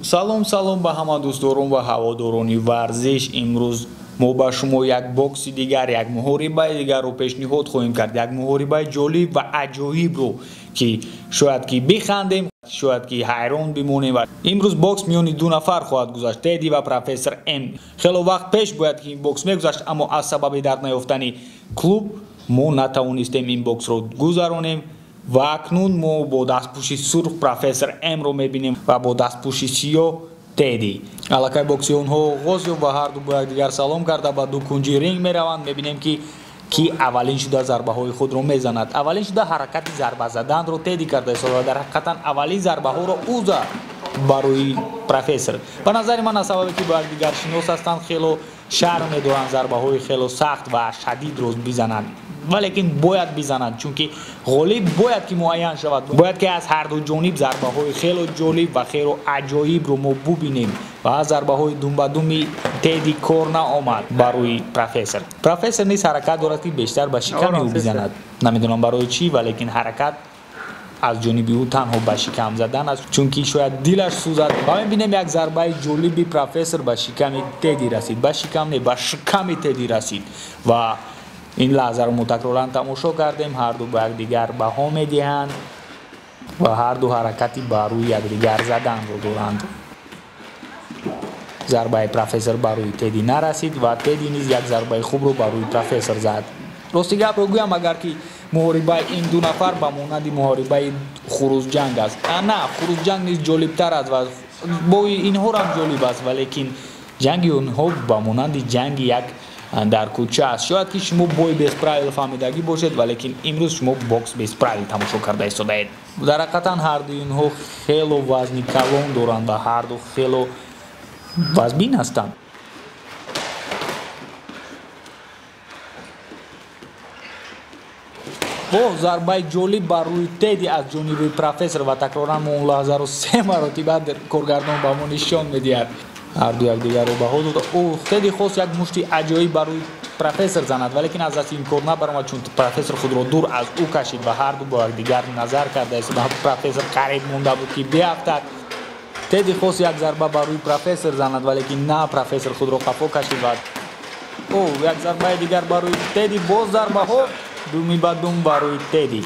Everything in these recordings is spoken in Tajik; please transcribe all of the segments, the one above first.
Салом салом ба ҳама дӯстдорон ва ҳаводорони варзиш. Имрӯз мо ба шумо як бокси дигар, як муҳорибаи дигарро пешниҳод хоҳем кард. Як муҳорибаи ҷолиб ва аҷоибро, ки шояд ки бихандем, шояд ки ҳайрон бимонем. Ва имрӯз бокс миёни ду нафар хоҳад гузашт, Теди ва профессор М. Хело вақт пеш бояд ки ин бокс мегузашт, аммо аз сабаби дард наёфтани клуб мо натавонистем ин боксро гузаронем. Ва акнун мо бо дастпӯши сурх профессор М-ро мебинем ва бо дастпӯши сиёҳ Теди. Аллакай бокси онҳо оғоз ёфт ва ҳарду бо якдигар салом карда ба ду кунҷи ринг мераванд. Мебинем ки ки аввалин шуда зарбаҳои худро мезанад. Аввалин шуда ҳаракати зарба заданро Теди карда истода ва дар ҳақиқатан аввалин зарбаҳоро ӯ зад барои профессор. Ба назари ман, аз сабабе ки бо якдигар шинос ҳастанд, хело шарм медоранд зарбаҳои хело сахт ва шадидро бизананд, валекин бояд бизананд, чунки ғолиб бояд ки муайян шавад. Бояд ки аз ҳарду ҷониб зарбаҳои хело ҷолиб ва хело аҷоибро мо бубинем. Ва аз зарбаҳои думбадуми Теди кор наомад барои профессор. Профессор низ ҳаракат дорад ки бештар ба шиками ӯ бизанад. Намедонам барои чӣ, валекин ҳаракат аз ҷониби ӯ танҳо ба шикам задан аст, чунки шояд дилаш сӯзад. Ва мебинем як зарбаи ҷолиби профессор ба шиками Теди расид. Ба шикам не, ба шиками Теди расид. Ва ин лаҳзаро мо такроран тамошо кардем. Ҳарду ба якдигар баҳо медиҳанд ва ҳарду ҳаракати ба рӯи якдигар заданро доранд. Зарбаи профессор ба рӯи Теди нарасид ва Теди низ як зарбаи хубро ба рӯи профессор зад. Рости гапро гӯям, агар ки муҳорибаи ин ду нафар ба монанди муҳорибаи хурӯзҷанг аст. На, хурӯзҷанг низ ҷолибтар аст ва бои инҳорам ҷолиб аст, валекин ҷанги онҳо ба монанди ҷанги як дар кӯча аст. Шояд ки шумо бой без правил фаҳмидагӣ бошед, валекин имрӯз шумо бокс без правил тамошо карда истодаед. Дар ҳақиқатан ҳарду инҳо хело вазни калон доранд ва ҳарду хело вазбин ҳастанд. Бо зарбаи ҷолиб бар рӯи Теди аз ҷониби профессор ва такроран мо он лаҳзаро се маротиба коргардон ба мо нишон медиҳад. Ҳарду якдигарро баҳо дод. Ӯ Теди хост як мушти аҷоиб бар рӯи профессор занад, валекин аз дасти ин кор набаромад, чун профессор худро дур аз ӯ кашид ва ҳарду бо якдигар назар карда истода. Профессор қариб монда буд ки биафтад. Теди хост як зарба бар рӯи профессор занад, валекин на, профессор худро қафо кашид ва ӯ як зарбаи дигар бар рӯи Теди, боз зарбаҳо думи ба дум бар рӯи Теди.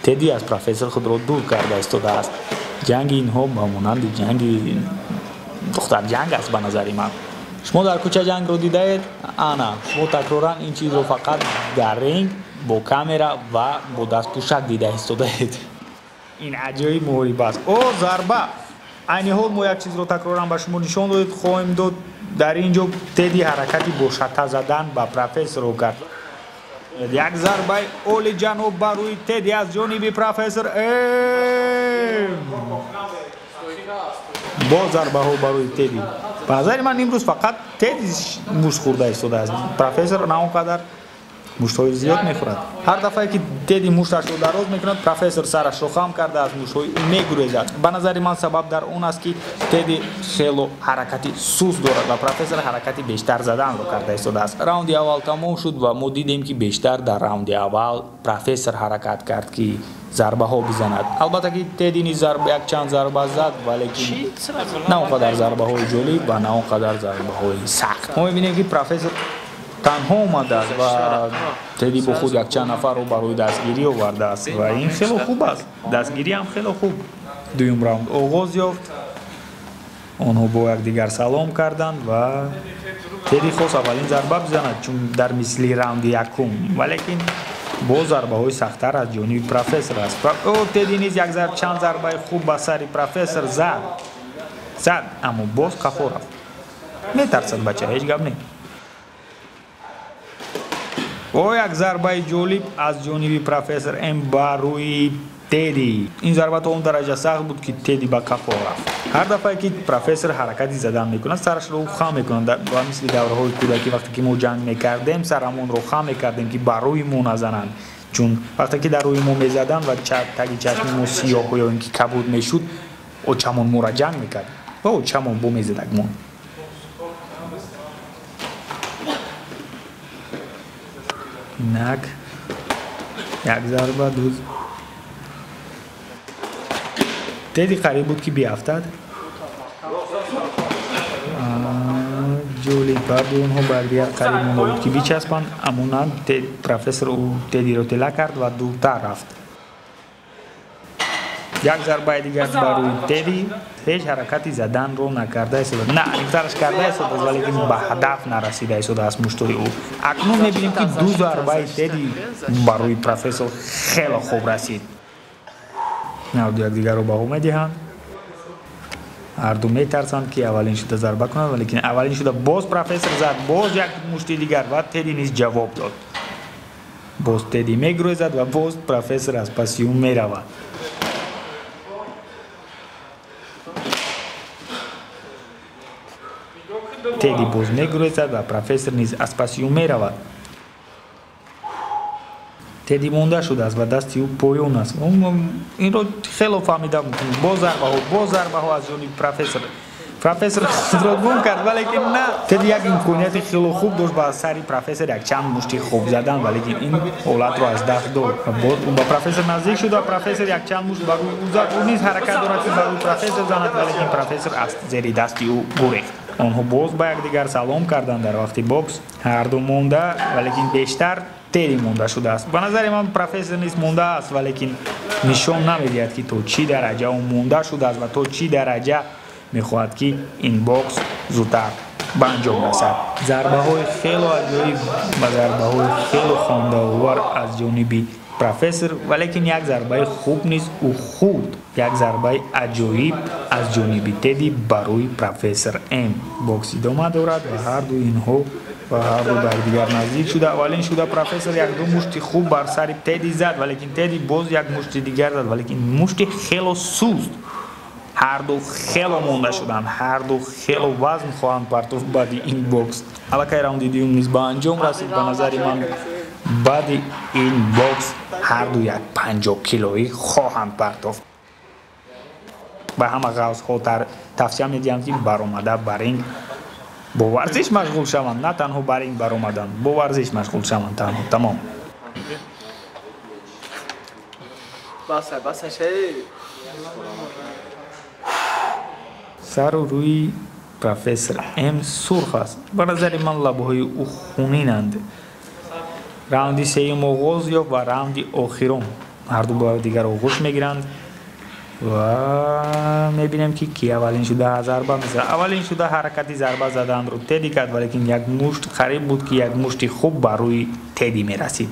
Теди аз профессор худро дур карда истодааст. Ҷанги инҳо ба монанди ҷанги духтарҷанг аст ба назари ман. Шумо дар кӯча ҷангро дидаед? Ана, шумо такроран ин чизро фақат дар ринг бо камера ва бо дастпӯшак дида истодаед. Ин аҷоиб муҳориба аст. О, зарба! Айни ҳол мо як чизро такроран ба шумо нишон додед, хоҳем дод. Дар ин ҷо Теди ҳаракати бо шата задан ба профессорро кард. Як зарбаи олиҷаноб бар рӯи Теди аз ҷониби профессор М. Боз зарбаҳо бар рӯи Теди. Ба назари ман имрӯз фақат Теди мушт хӯрда истодааст. Профессор на он қадар муштҳои зиёд мехӯрад. Ҳар дафъае ки Теди мушташро дароз мекунад, профессор сарашро хам карда аз муштҳои ӯ мегурезад. Ба назари ман сабаб дар он аст, ки Теди хело ҳаракати суст дорад ва профессор ҳаракати бештар заданро карда истодааст. Раунди аввал тамом шуд ва мо дидем, ки бештар дар раунди аввал профессор ҳаракат кард, ки зарбаҳо бизанад. Албатта ки Теди низ якчанд зарба зад, валекин на он қадар зарбаҳои ҷолиб ва на он қадар зарбаҳои сахт. Мо мебинем, ки профессор танҳо омадааст ва Теди бо худ якчанд нафарро барои дастгирӣ овардааст ва ин хело хуб аст. Дастгирӣ ҳам хело хуб. Дуюм раунд оғоз ёфт. Онҳо бо якдигар салом карданд ва Теди хост аввалин зарба бизанад, чун дар мисли раунди якум, валекин бо зарбаҳои сахттар аз ҷониби профессор аст. Теди низ як чанд зарбаи хуб ба сари профессор зад, аммо боз қафо рафт. Метарсад бача, ҳеҷ гап не. О, як зарбаи ҷолиб аз ҷониби профессор М ба рӯи Теди. Ин зарба то он дараҷа сахт буд, ки Теди ба қафо рафт. Ҳар дафъае ки профессор ҳаракати задан мекунад, сарашро ӯ хам мекунад. Ва мисли давраҳои кӯдакӣ, вақте ки мо ҷанг мекардем, сарамонро хам мекардем, ки ба рӯи мо назананд. Чун вақте ки дар рӯи мо мезаданд ва таги чашми мо сиёҳ ё ин ки кабуд мешуд, очамон моро ҷанг мекард ва очамон бо мезадагмон. Инак як зарба, ду. Теди қариб буд ки биафтад. ҷолиб. Ҳарду онҳо ба якдигар қариб монда буд, ки бичаспанд, аммо на, профессор ӯ Тедиро тела кард ва дуртар рафт. Як зарбаи дигар ба рӯи Теди, ҳеҷ ҳаракати заданро накарда истода, на аниқтараш карда истодааст, валекин ба ҳадаф нарасида истодааст муштои ӯ. Акнун мебинем, ки ду зарбаи Теди ба рӯи профессор хело хуб расид. Ҳарду якдигарро баҳо медиҳанд. Ҳарду метарсанд, ки аввалин шуда зарба кунанд, валекин аввалин шуда боз профессор зад, боз як мушти дигар ва Теди низ ҷавоб дод. Боз Теди мегурезад ва боз профессор аз паси ӯ меравад. Теди боз мегурезад ва профессор низ аз паси ӯ меравад. Теди монда шудааст ва дасти ӯ поён аст. Инро хело фаҳмида мумкин. Боз зарбаҳо, боз зарбаҳо аз ҷониби профессор. Профессор худро гум кард, валекин на. Теди як имконияти хело хуб дошт ба сари профессор якчанд мушти хуб задан, валекин ин ҳолатро аз даст дод. Боз ӯ ба профессор наздик шуд ва профессор якчанд мушт ба рӯи ӯ зад. Ӯ низ ҳаракат дорад, ки ба рӯи профессор занад, валекин профессор аз зери дасти ӯ гурехт. Онҳо боз ба якдигар салом карданд дар вақти бокс. Ҳарду монда, валекин бештар Теди монда шудааст. Ба назари ман профессор низ мондааст, валекин нишон намедиҳад, ки то чӣ дараҷа ӯ монда шудааст ва то чӣ дараҷа мехоҳад, ки ин бокс зудтар ба анҷом расад. Зарбаҳои хело аҷоиб ва зарбаҳои хело хандаовар аз ҷониби профессор, валекин як зарбаи хуб низ ӯ хӯрд. Як зарбаи аҷоиб аз ҷониби Теди ба рӯи профессор М. Бокс идома дорад ва ҳарду инҳо ва ҳарду ба якдигар наздик шуда. Аввалин шуда профессор як-ду мушти хуб бар сари Теди зад, валекин Теди боз як мушти дигар зад, валекин мушти хело суст. Ҳарду хело монда шуданд, ҳарду хело вазн хоҳанд партофт баъди ин бокс. Аллакай раунди дуюм низ ба анҷом расид. Ба назари ман баъди ин бокс ҳарду як 50 килоӣ хоҳанд партофт. Ба ҳама ғавзҳо тавсия медиҳам, ки баромада ба ринг бо варзиш машғул шаванд, на танҳо ба ринг баромадан, бо варзиш машғул шаванд танҳо. Тамом. Сару рӯи профессор М сурх аст. Ба назари ман лабҳои ӯ хунинанд. Раунди сеюм оғоз ёфт ва раунди охирон. Ҳарду ба дигар оғӯш мегиранд ва мебинем, ки ки аввалин шуда зарба мезанад. Аввалин шуда ҳаракати зарба заданро Теди кард, валекин як мушт қариб буд, ки як мушти хуб ба рӯи Теди мерасид.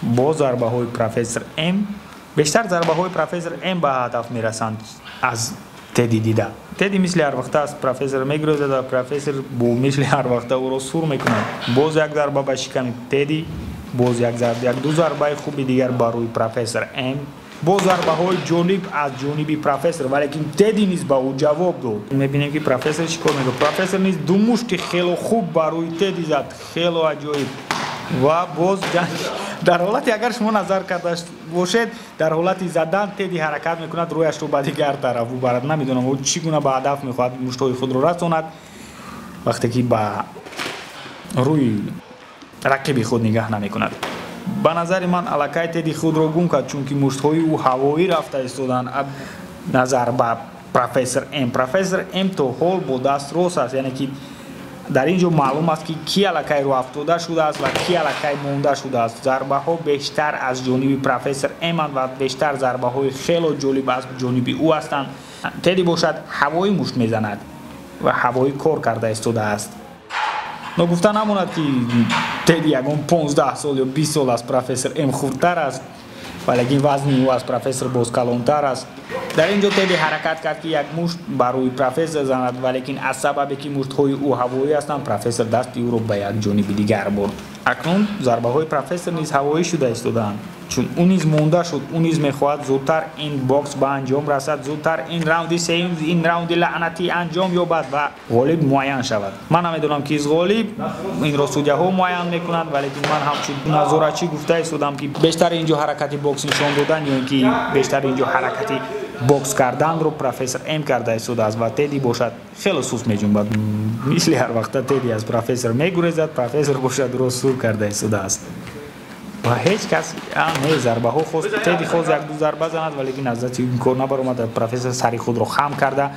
Бо зарбаҳои профессор М бештар зарбаҳои профессор М ба ҳадаф мерасанд аз Теди дида. Теди мисли ҳар вақта аз профессор мегурезад ва профессор бо мисли ҳар вақта ӯро сур мекунад. Боз як зарба ба шиками Теди, боз як зарба, як-ду зарбаи хуби дигар ба рӯи профессор М. Боз зарбаҳои ҷолиб аз ҷониби профессор, валекин Теди низ ба ӯ ҷавоб дод. Мебинем, ки профессор чӣ кор мекунад. Профессор низ ду мушти хело хуб ба рӯи Теди зад, хело аҷоиб. Ва боз ҷанг дар ҳолате, агар шумо назар карда бошед, дар ҳолати задан Теди ҳаракат мекунад рӯяшро ба дигар тараф бубарад. Намедонам, ӯ чӣ гуна ба ҳадаф мехоҳад муштҳои худро расонад, вақте ки ба рӯи рақиби худ нигаҳ намекунад. Ба назари ман аллакай Теди худро гум кард, чунки муштҳои ӯ ҳавоӣ рафта истоданд назар ба профессор М. Профессор М то ҳол бо даст рост аст, яъне ки дар ин ҷо маълум аст, ки ки аллакай рӯафтода шудааст ва ки аллакай монда шудааст. Зарбаҳо бештар аз ҷониби профессор Манд ва бештар зарбаҳои хело ҷолиб аз ҷониби ӯ ҳастанд. Теди бошад ҳавоӣ мушт мезанад ва ҳавоӣ кор карда истодааст. Ногуфта намонад, ки Теди ягон 15 сол ё 20 сол аз профессор М хурдтар аст, валекин вазни ӯ аз профессор боз калонтар аст. Дар ин ҷо Теди ҳаракат кард, ки як мушт ба рӯи профессор занад, валекин аз сабабе ки муштҳои ӯ ҳавоӣ ҳастанд, профессор дасти ӯро ба як ҷониби дигар бурд. Акнун зарбаҳои профессор низ ҳавоӣ шуда истодаанд, чун ӯ низ монда шуд. Ӯ низ мехоҳад зудтар ин бокс ба анҷом расад, зудтар ин раунди сеюм, ин раунди лаънатӣ анҷом ёбад ва ғолиб муайян шавад. Ман намедонам, кист ғолиб, инро судяҳо муайян мекунанд, валекин ман ҳамчун назоратчӣ гуфта истодам, ки бештар ин ҷо ҳаракати бокс нишон додан ё ин ки бештар ин ҷо ҳаракати бокс карданро профессор М карда истодааст ва Теди бошад хеле суст меҷунбад. Мисли ҳар вақта Теди аз профессор мегурезад, профессор бошад ӯро сур карда истодааст ва ҳеҷ кас не зарбаҳо хост. Теди хост як-ду зарба занад, валекин аз дасти ин кор набаромад. Профессор сари худро хам карда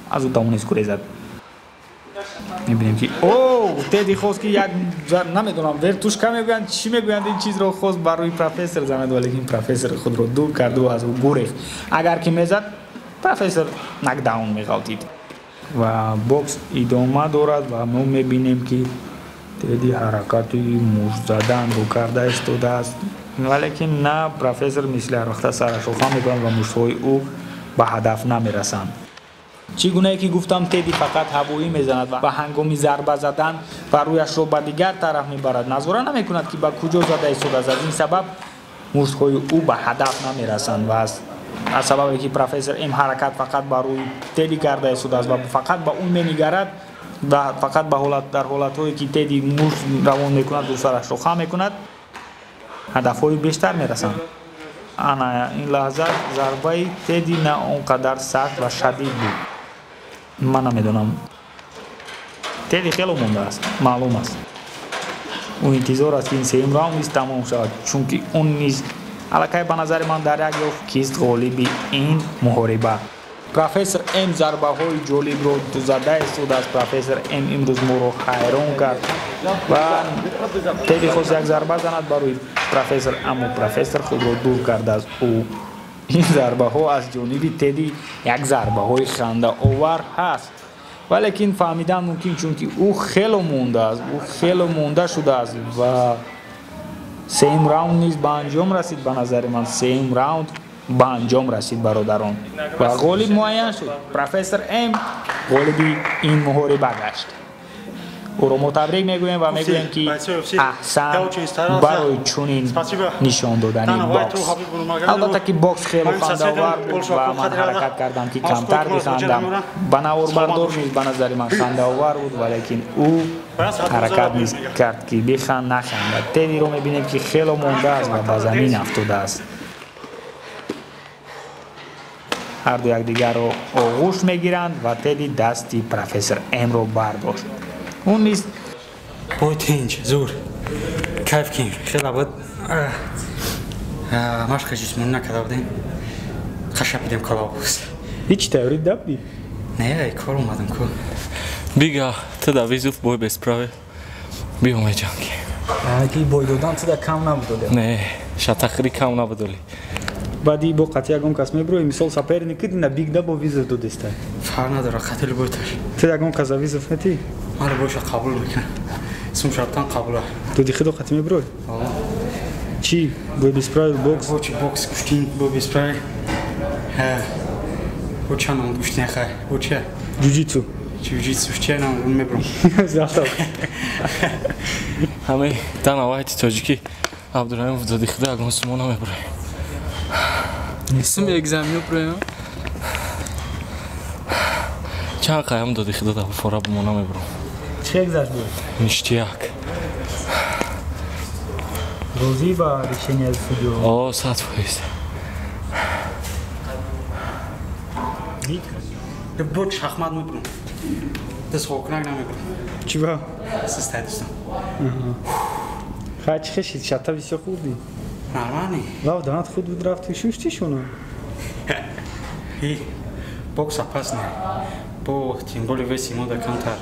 аз ӯ тавонист гурезад. Мебинем ки Теди хост ки як намедонам вертушка мегӯянд, чӣ мегӯянд, ин чизро хост бар рӯи профессор занад, валекин профессор худро дур карду аз ӯ гурехт. Агар ки мезад, профессор нокдаун меғалтид. Ва бокс идома дорад ва мо мебинем ки Теди ҳаракати мушт заданро карда истодааст, валекин на профессор мисли ҳар вақта сарашро хам мекунад ва муштҳои ӯ ба ҳадаф намерасанд. Чӣ гунае ки гуфтам, Теди фақат ҳавоӣ мезанад ва ҳангоми зарба задан ва рӯяшро ба дигар тараф мебарад, назора намекунад ки ба куҷо зада истодааст. Аз ин сабаб муштҳои ӯ ба ҳадаф намерасанд ва аз сабабе ки профессор М ҳаракат фақат ба рӯи Теди карда истодааст ва фақат ба ӯ менигарад ва фақат дар ҳолатҳое ки Теди мушт равон мекунад, ӯ сарашро хам мекунад, ҳадафҳои бештар мерасанд. Ана ин лаҳза зарбаи Теди на он қадар сахт ва шадид буд. Ман намедонам, Теди хело мондааст, маълум аст. Ӯ интизор аст ки ин сеюм раунд низ тамом шавад, чунки ӯ низ аллакай ба назари ман дар як ёфт кист ғолиби ин муҳориба. Профессор М зарбаҳои ҷолибро зада истодааст. Профессор М имрӯз моро ҳайрон кард ва Теди хост як зарба занад бар рӯи профессор, аммо профессор худро дур кард аз ӯ. Ин зарбаҳо аз ҷониби Теди як зарбаҳои хандаовар ҳаст, валекин фаҳмидан мумкин, чунки ӯ хело мондааст, ӯ хело монда шудааст ва сеюм раунд низ ба анҷом расид. Ба назари ман сеюм раунд ба анҷом расид, бародарон, ва ғолиб муайян шуд. Профессор М ғолиби ин муҳориба гашт. Ӯро мо табрик мегӯем ва мегӯем ки аҳсан барои чунин нишон додани бокс. Албатта ки бокс хело хандаовар буд ва ман ҳаракат кардам ки камтар бихандам. Ба наворбардор низ ба назари ман хандаовар буд, валекин ӯ ҳаракат низ кард ки биханд нахандад. Тедиро мебинем ки хело мондааст ва ба замин афтодааст. Ҳарду якдигарро оғӯш мегиранд ва Теди дасти профессор Мро бардошт. Ӯ низ бой тинҷ зур кайф кин хеле буд. Машқи ҷисмонӣ накарда будем, қашапидем колобус. Ҳеҷ тайёрӣ дабдӣ? Не, кор омадам ку. Бига ту да визуф бой без правил биомай ҷанги. Ки бой додан ту да кам набудоли? Не, шатахри кам набудоли. Баъди бо қатъи ягон кас мебирои, мисол соперник на биг да бо визов додеста? Фарқ надорад, қатъи любойташ. Ту ягон кас визов метӣ? Ман любойша қабул мекунам. Сум шартан қабула. Доди худо қатъи мебирои? Чӣ? Бой без правил бокс? Бо чи бокс гӯштин, бой без правил. Бо ча ном гӯштин хай? Бо ча? Ҷуҷитсу. Ҷуҷитсу ча ном мебиром. Ҳамаи танавайти тоҷикӣ Абдураҳимов доди худо ягон сумо намебирои. Сум экзамен проем. Чанд қаям доди худо да фора бумо намебиром. Чӣ гузашт буд? Ништияк. Розӣ ба решение судьё? О, 100%. Бо шахмат мебиром. Дас хокунак намебиром. Чӣ ба? Систай дӯстам. Хай чӣ хешид? Шата бисёр хурдӣ? Нормальный. Лав данат худ буд рафти шушти шуна? И бокс опасный. Бо тем более веси мо да камтар.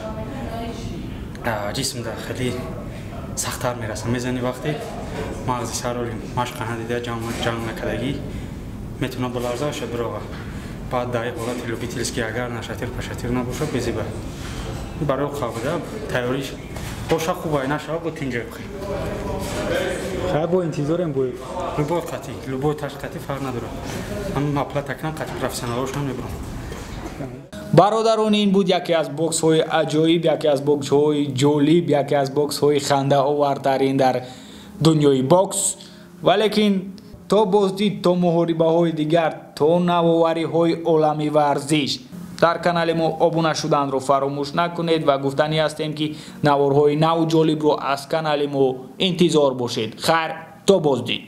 Ҷисм да хеле сахттар мераса. Мезани вақте мағзи сароли машқа надида ҷанг накардагӣ метавона баларзаша бирова. Баъд дар ҳолати любительский агар нашатир пашатир набоша безиба. Барои қабуда тайёриш боша хубай нашава бо тинҷа бихӯр. Хай бо интизорем бой. Любой қатъи, любой таш қатъи фарқ надорад. Ҳам оплата кунам қатъи профессионалошам мебурам. Бародарон, ин буд яке аз боксҳои аҷоиб, яке аз боксҳои ҷолиб, яке аз боксҳои хандаовартарин дар дунёи бокс. Валекин то боздид, то муҳорибаҳои дигар, то навовариҳои олами варзиш дар канали мо обуна шуданро фаромӯш накунед ва гуфтанӣ ҳастем ки наворҳои наву ҷолибро аз канали мо интизор бошед. Хайр, то боздид.